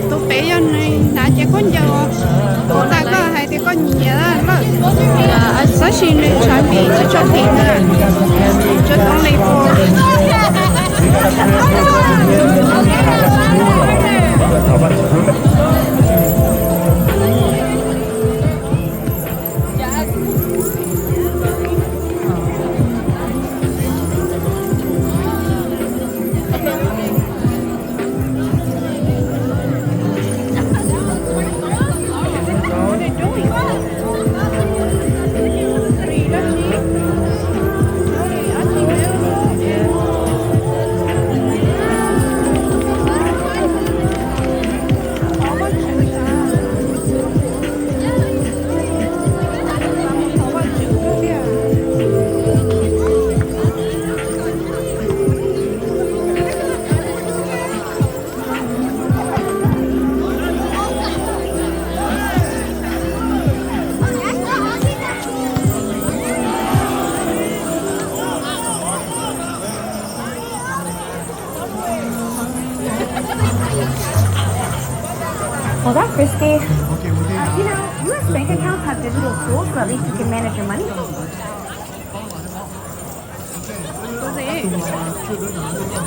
Tus pem yog nws hnav ces khaub ncaws, tus tag koj hais tias koj nyiam lawm. Tab sis nws tshav npis tsis tshua phim na. Just only for Well, that's risky. Uh, you know, U S bank accounts have digital tools, so at least you can manage your money. Tus gì?